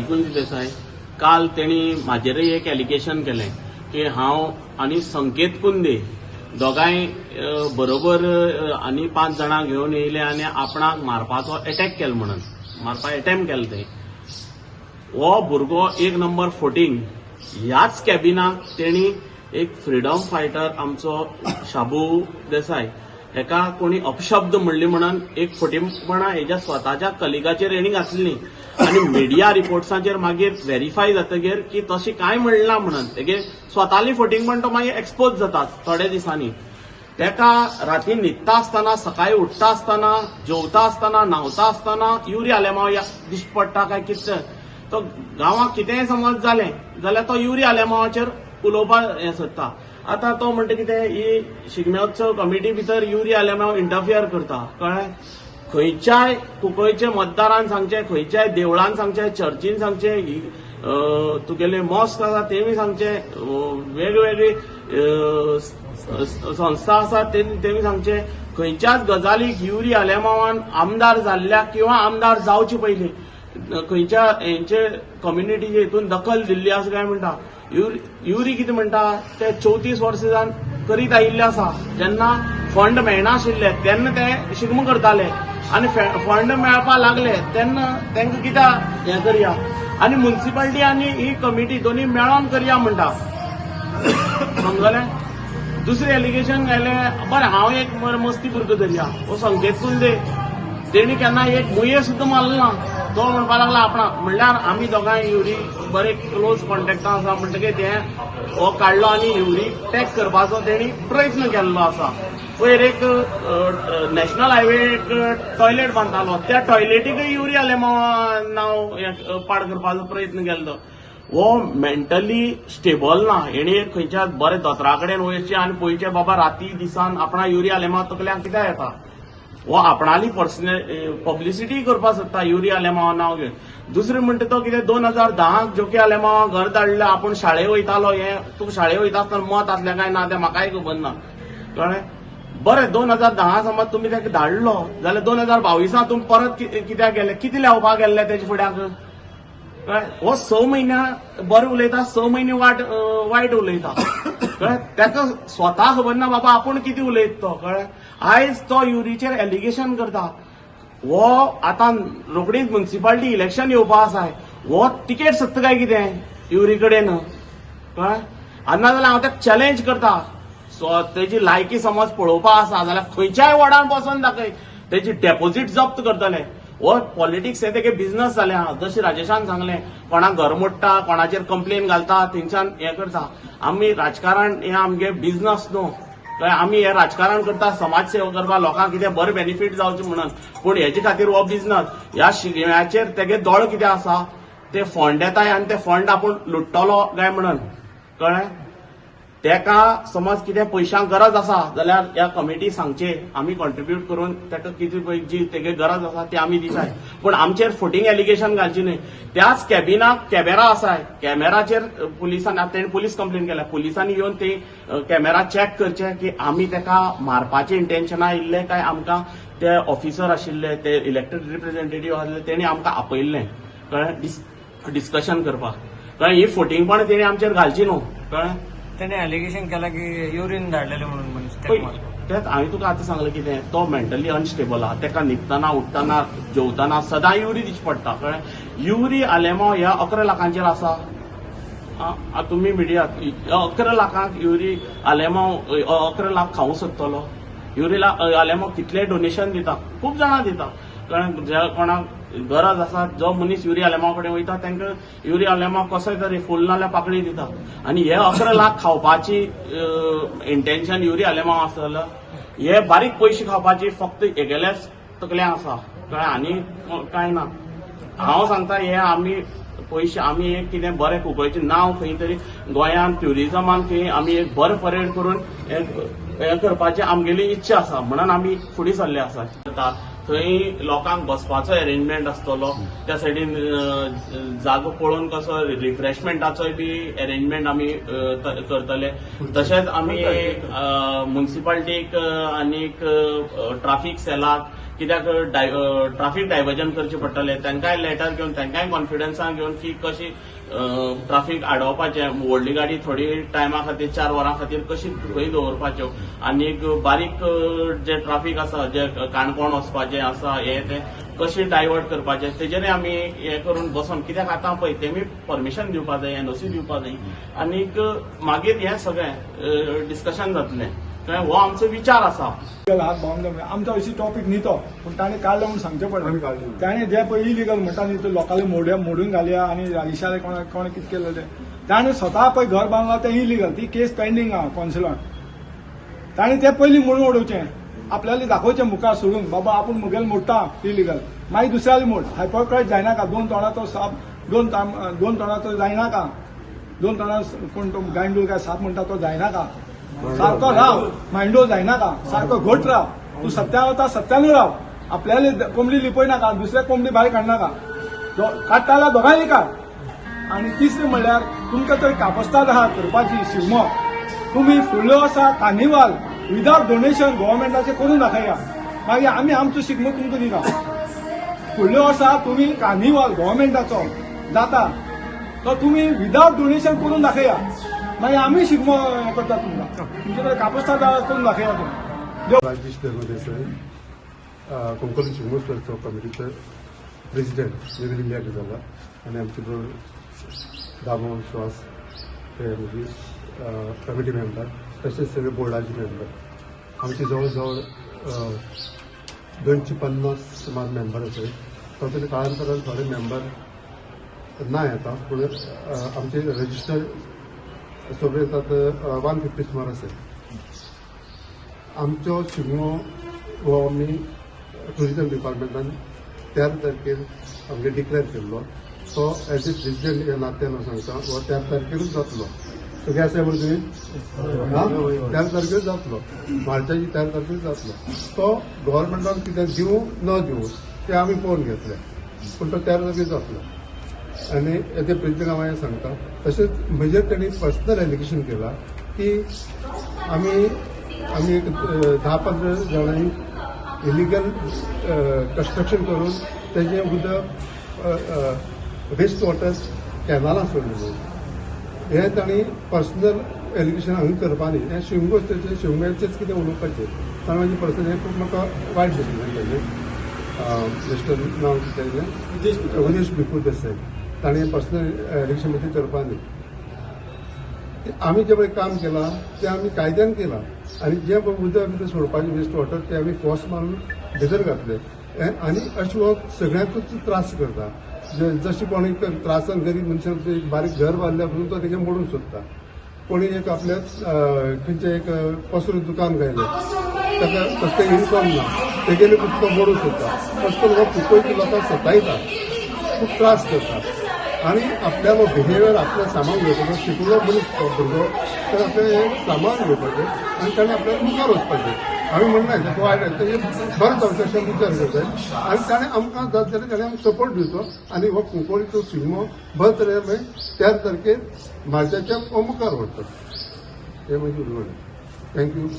राजीव देसाय. काल तेणी म्हाजेरय एक एलिगेशन केलें की हांव आनी संकेत कुंदे दोगांय बरोबर आनी पांच जाणां घेवन येयले आनी आपणाक मारपाचो एटॅक केलो म्हणून, मारपा एटेम्प केलो. ते हो भुरगो एक नंबर फोटींग. ह्याच कॅबिनाक तेणी एक फ्रिडम फायटर आमचो शाबू देसाय हेका कोणी अपशब्द म्हणली म्हणून एक फटींगपणा हेज्या स्वताच्या कलिगाचेर हेणी घातली आनी मिडिया रिपोर्ट्साचेर मागीर व्हेरीफाय जातगीर की तशें कांय म्हणना म्हणून तेगे स्वताली फटींगपण तो मागीर एक्सपोज जाता थोड्या दिसांनी. तेका राती न्हिदता आसतना, सकाळी उठ्ठा आसतना, जेवता आसतना, न्हांवता आसतना युरी आलेमाव दिश्टी पडटा काय कितें. तो गांवाक कितेंय समज जालें जाल्यार तो युरी आलेमावाचेर उलोवपाक हें सोदता. आतां तो म्हणटा कितें, ही शिगम्योत्सव कमिटी भितर युरी आलेमाव इंटरफियर करता. कळ्ळें? खंयच्याय कुंकळचे मतदारान सांगचें, खंयच्याय देवळान सांगचें, चर्चीन सांगचें, तुगेले मॉस्क आसा तेमी सांगचें, वेगवेगळी संस्था आसा तेमी सांगचें, खंयच्याच गजालीक युरी आलेमावान आमदार जाल्ल्या किंवा आमदार जावचे पयलीं खंयच्या हेंचे कम्युनिटीचे हितून दखल दिल्ली आसा काय म्हणटा. युरी कितें म्हणटा, ते 34 वर्सां जावन करीत आयिल्ले आसा. जेन्ना फंड मेळनाशिल्ले तेन्ना ते शिगमो करताले आनी फंड मेळपाक लागले तेन्ना तांकां कित्याक हें करया आनी मुन्सिपालिटी आनी ही कमिटी दोनी मेळोन करया म्हणटा. समजलें? दुसरें एलिगेशन घायलें. बरें, हांव एक बरें मस्ती भुरगो धरया, हो संकेत कुंदे, तेणी केन्ना एक मुये सुद्दां मारलो ना. तो म्हणपाक लागला आपणा म्हणल्यार आमी दोगांय युरी बरे क्लोज कॉन्टेक्टान आसा म्हणटकीर ते हो काडलो आनी युरी टॅग करपाचो तेणी प्रयत्न केल्लो आसा. पयर एक नॅशनल हायवे एक टॉयलेट बांदतालो, त्या टॉयलेटीकय युरी आलेमाव नांव हें पाड करपाचो प्रयत्न केल्लो. हो मेंटली स्टेबल ना. हेणी एक खंयच्या बरे दोतोरा कडेन वयचें आनी पळयचें बाबा राती दिसान आपणा युरी आलेमाव तकल्यांक कित्याक येता. हो आपणाली पर्सनल पब्लिसिटी करपाक सोदता युरी आलेमाव नांव घेवन. दुसरें म्हणटा तो कितें, 2010 जोकी आलेमाव घर धाडलें, आपूण शाळे वयतालो. हें तूं शाळे वयता आसतना मत आसलें काय ना तें म्हाकाय खबर ना. कळ्ळें? बरें, 2010 समज तुमी ताका धाडलो जाल्यार 2022 तुमी परत कित्याक गेले, कितें लेवपाक गेल्ले तेजे फुड्याक? कळ्ळें? हो 6 म्हयन्या बरें उलयता, 6 म्हयने वायट उलयता. कळ्ळें? ताका स्वता खबर ना बाबा आपूण कितें उलयता तो. कळ्ळें? आयज तो युरीचेर एलिगेशन करता. हो आतां रोखडीच मुन्सिपालिटी इलेक्शन येवपा आसा, हो तिकेट सोदता काय कितें युरी कडेन? कळ्ळें? आनी नाजाल्यार हांव ताका चॅलेंज करता, सो तेजी लायकी समज पळोवपा आसा जाल्यार खंयच्याय वॉर्डान बसोन दाखय, तेजी डेपोजीट जप्त करतले. हो पॉलिटिक्स हे तेगे बिझनस जालें आहा. जशें राजेशान सांगलें, कोणाक घर मोडटा, कोणाचेर कंप्लेन घालता, थंयच्यान हें करता. आमी राजकारण हें आमगे बिझनस न्हू. कळ्ळें? आमी हें राजकारण करता समाज सेवा करपाक, लोकांक कितें बरें बेनिफीट जावचें म्हणून, पूण हेजे खातीर हो बिझनस. ह्या शिगम्याचेर तेगे दोळे कितें आसा, ते फंड येताय आनी ते फंड आपूण लुट्टलो काय म्हणून. कळ्ळें? तेका समज कितें पयशांक गरज आसा जाल्यार ह्या कमिटी सांगचे, आमी कॉन्ट्रिब्यूट करून तेका कितें पळय जी तेगे गरज आसा ती आमी दिताय, पूण आमचेर फोटींग एलिगेशन घालची न्हय. त्याच कॅबिनाक कॅमेरा आसाय, कॅमेराचेर पुलिसान आतां तेणी पुलीस कंप्लेन केल्या. पुलिसांनी येवन ते कॅमेरा चॅक करचे की आमी तेका मारपाचे इंटेन्शना येयल्ले काय आमकां ते ऑफिसर आशिल्ले, ते इलेक्टेड रिप्रेझेंटेटीव आसले, तेणी आमकां आपयल्ले. कळ्ळें? डिस्कशन करपाक. कळ्ळें? ही फोटींगपणां तेणी आमचेर घालची न्हू. कळ्ळें? त्याने अलिगेशन केला की युरिन धाडलेले म्हणून मनीस पळय, ताका मारपाक. तेच हांवें तुका आतां सांगलें कितें, तो मेंटली अनस्टेबल आहा. तेका न्हिदतना, उठ्ठना, जेवतना सदां युरी दिश्टी पडटा. कळ्ळें? युरी आलेमाव ह्या 11 लाखांचेर आसा. तुमी मिडिया, 11 लाखांक युरी आलेमाव 11 लाख खावंक सोदतलो? युरी आलेमाव कितले डोनेशन दिता, खूब जाणां दिता. कळ्ळें? ज्या कोणाक गरज आसा, जो मनीस युरी आलेमाव कडेन वयता तांकां युरी आलेमाव कसोय तरी फूल नाल्यार पाकळी दिता. आनी हे 11 लाख खावपाची इंटेन्शन युरी आलेमाव आसतलो? हे बारीक पयशे खावपाची फक्त हेगेल्याच तकल्यान आसा. कळ्ळें? आनी कांय ना. हांव सांगता, हे आमी पयशे आमी एक कितें बरें कुंकळीचें नांव खंय तरी गोंयांत ट्युरिजमान खंय आमी एक बरें परेड करून हें करपाची आमगेली इच्छा आसा म्हणून आमी फुडें सरले आसा. थंय लोकांक बसपाचो अरेंजमेंट आसतलो, त्या सायडीन जागो पळोवन कसो रिफ्रेशमेंटाचोय बी अरेंजमेंट आमी करतले. तशेंच आमी मुन्सिपाल्टीक आनीक ट्राफीक सेलाक कित्याक ट्राफीक डायवर्जन करचें पडटलें. तांकांय लेटर घेवन, तांकांय कॉन्फिडन्सान घेवन की कशी ट्राफीक आडोवपाचें, व्हडली गाडी थोडी टायमा खातीर, 4 वरां खातीर कशी खंय दवरपाच्यो आनीक बारीक जे ट्राफीक आसा, जे काणकोण वचपाचें आसा, हे ते कशें डायवर्ट करपाचें, तेजेरय आमी हें करून बसोन. कित्याक आतां पळय तेमी परमिशन दिवपा जाय, एनओसी दिवपा जाय आनीक मागीर हें सगळें डिस्कशन जातलें. कळ्ळें? हो आमचो विचार आसा. हात बांदून आमचो अशी टॉपीक न्ही तो, पूण ताणें काडलो म्हणून सांगचें आमी पडलें. काडलें. ताणें जे पळय इलिगल म्हणटा न्ही, ते लोकांले मोडून घालया आनी राजेशाले कोणा कोणें कितें केलें तें, ताणें स्वता पळय घर बांदलां तें इलिगल. ती केस पेंडींग आहा कौन्सिलान. ताणें तें पयलीं मोडून उडोवचें, आपल्याला दाखोवचें मुखार सोडून, बाबा आपूण मुगेल मोडटा इलिगल, मागीर दुसऱ्याले मोड. हायपोक्रायट जायनाका. दोन तोंडाचो साप, दोन तोंडाचो जायनाका. दोन तोंडा कोण तो गांडूळ काय साप म्हणटा तो जायनाका. सारको राव, मांडो जायनाका, सारको घट राव. तूं सत्यान वता, सत्यानू राव. आपल्याला कोंबडी लिपय नाका, दुसऱ्या कोंबडी भायर काडनाका. काडटा जाल्यार दोगांय काड. आनी तिसरें म्हणल्यार तुमकां तर कापस्ताद आहा करपाची शिगमो, तुमी फुडलो आसा कार्निवाल विदावट डोनेशन गव्हर्मेंटाचें करून दाखया. मागीर आमी आमचो शिगमो तुमकां दिता. फुडल्या वर्सा तुमी कार्निवाल गव्हर्मेंटाचो जाता तो तुमी विदावट डोनेशन करून दाखया. मागीर आमी शिगमो हें करता तुमकां. तुमचे कडेन कापस्ताद करून दाखया तुमी. देव राजेश धर्मदेसाय, कुंकळ्ळी शिगमोत्सव कमिटीचो प्रेसिडेंट नवीन इलेक्ट जाला आनी आमचे बरोबर दामो श्वास हे म्हजी कमिटी मेंबर, तशेंच सगळे बोर्डाचे मेंबर. आमचे जवळ जवळ 250 सुमार मेंबर आसात. तातूंत काळांतरान थोडे मेंबर ना येता, पूण आमचे रजिस्टर सगळे येतात 150 सुमार आसात. आमचो शिगमो हो आमी टुरिजम डिपार्टमेंटान 13 तारखेर आमगे डिक्लेअर केल्लो. तो एज ए प्रेसिडेंट ह्या नात्यान हांव सांगता, हो 13 तारखेरूच जातलो. सगळे आसा मरे तुमी? हा, 13 तारखेर जातलो, मार्चाची 13 तारखेर जातलो तो. गव्हर्मेंटान कितें दिवं न दिवं तें आमी पळोवन घेतले, पूण तो 13 तारखेर जातलो आनी एज ए प्रेसिडेंट हांव हें सांगता. तशेंच म्हजेर तेणी पर्सनल एलिगेशन केला की आमी आमी एक 10-15 जाणांनी इलिगल कन्स्ट्रक्शन करून तेजें उदक, वेस्ट वॉटर कॅनालां सोडलें म्हणून. हें तांणी पर्सनल एलिगेशन हांगा करपा न्ही. हें शिवमोत्सवाचें, शिवम्याचेंच कितें उलोवपाचें ताणें म्हाजें पर्सनल. हें खूब म्हाका वायट दिसलें. ताजें मिस्टर नांव कितें ताजें, उदेश भिकू देसाय, ताणें पर्सनल एलिगेशन मध्ये करपा न्ही. आमी जें पळय काम केलां तें आमी कायद्यान केलां आनी जें पळय उदक भितर सोडपाचें वेस्ट वॉटर तें आमी फोर्स मारून भितर घातलें. हें आनी अशें हो सगळ्यांकूच त्रास करता. जशें कोण एक त्रासान गरीब मनशान एक बारीक घर बांदल्या पसून तो तेजें मोडूंक सोदता. कोणी एक आपल्या खंयचें एक पसरो दुकान घायलें, ताका कसलें इनकम ना, तेगेलें तो मोडूंक सोदता. तशें करून हो कुंकळ्ळीच्या लोकांक सतायता, खूब त्रास करता आनी आपल्यालो बिहेवियर, आपलें सामान घेवपाचो. शिकलो मनीस तो भुरगो, तर आपलें हें सामान घेवपाचें आनी ताणें आपल्याक मुखार वचपाचें. आमी म्हणनाय ताका वायट, तेजें बरें जावचें अशें विचार करताय आनी ताणें आमकां जात जाल्यार ताणें आमकां सपोर्ट दिवचो आनी हो कुंकळ्ळीचो शिगमो बरे तरेन मागीर 13 तारखेर मार्चाच्या हो मुखार व्हरचो, हें म्हजें उलोवणें. Thank you.